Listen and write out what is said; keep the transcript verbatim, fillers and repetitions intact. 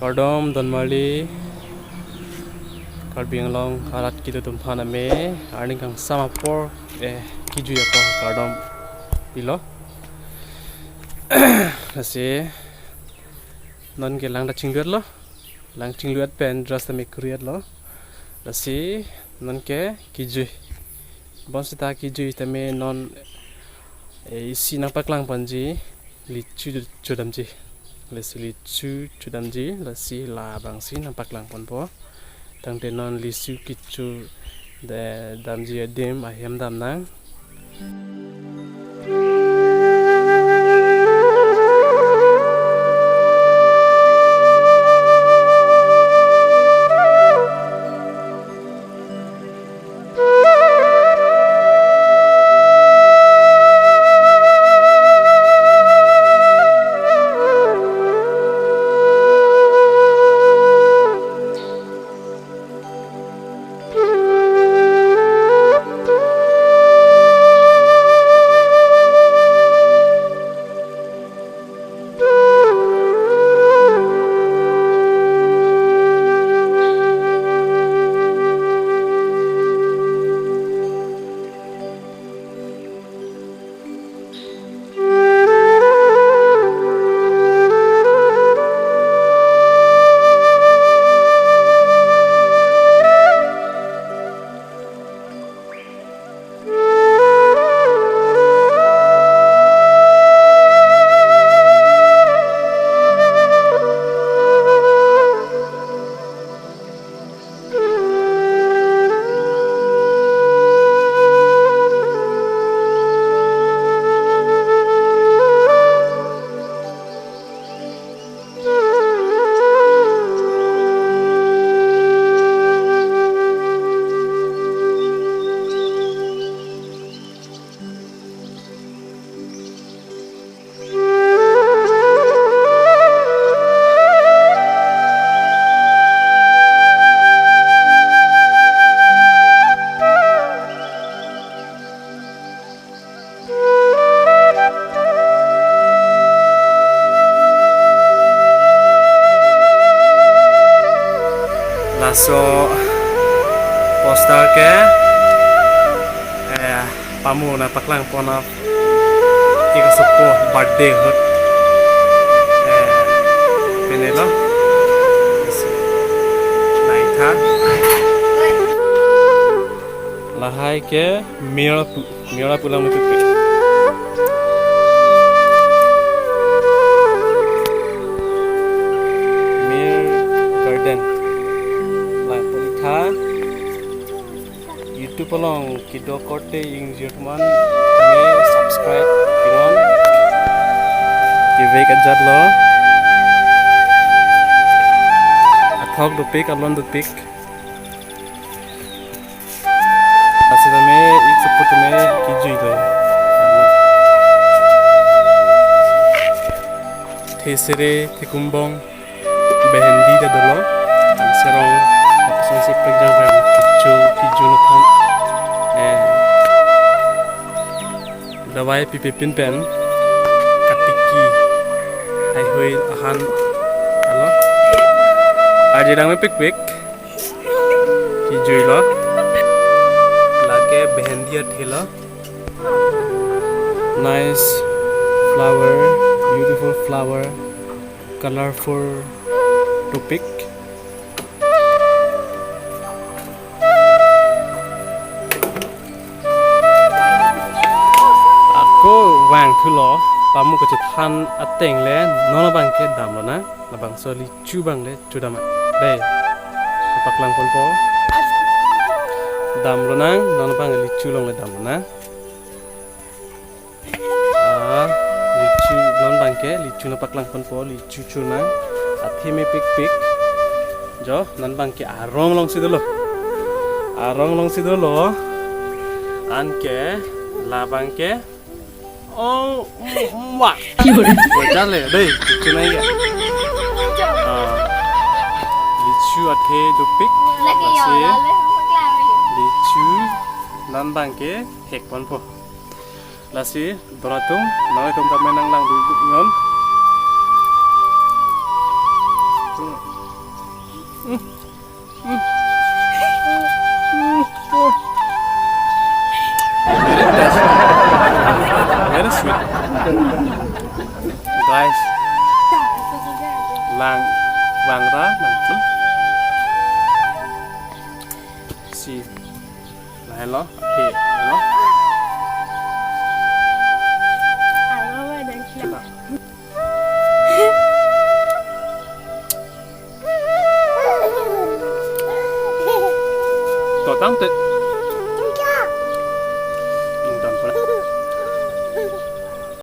Kardom donmarli, Karbi Anglong arat kedo atum aphan ame, arni kangsam apor, eh, kejui apor kardom pilo. Lasi, non ke lang ta chingluet lo, lang chingluet pen dress ta me kuriet lo. Lasi, non ke kejui. Bonsita kejui tame non, eh, isi nangpaklang ponji, lichu chodamji. Lasi lichu chodamji, lasi labangsi nangpaklang ponpo. Tangte non lichu kecho de damji adim ahem damnang. Laso poster ke, eh, pamu nangpaklang pon aphi kasopo birthday ahut, eh, pine lo. Naitha. Lahai ke mir pu, mir pu lang mepikpik. Mir Garden. Lang pu itha. YouTube along kedo korte ingjirman kami subscribe pinon. Kevek ajat lo. Athok dopik, alon dopik. Lasi tame ik supu tame kejui do. Thesere, thekumbong, behendi ta dolo. An serong, apusong si pekjang rem, kecho, kejun aphan. Eh, dawai pipe pin pen, katiki, haihui ahan, alo. Arjirang mepikpik. Kejui lo. Lake behendi athe lo. Nice flower, beautiful flower, colorful topik. Ako vangthulo, pamu kachethan ateng le, non abang ke damlonang, labangso lichu abang le chodam. Dei, paklang ponpo. Damlonang, non abang lichu along le damlonang. Ah, lichu non abang ke, lichu nangpaklang ponpo, lichu chunang. Athe mepikpik. Jo, non abang ke arong alongsi dolo. Arong alongsi dolo. Anke, labang ke. Oh, wah. Bocale, dei, lichu nai ya. Ah, lichu athe dopik. Lagi ya, lasi lale, lagi. Lichu, non abang ke, thek ponpo. Lasi, dora atum, nang atum tame nanglang duduk non. Guys, lang, langra nangji. Si, lahenlo, he, lo. To tangte,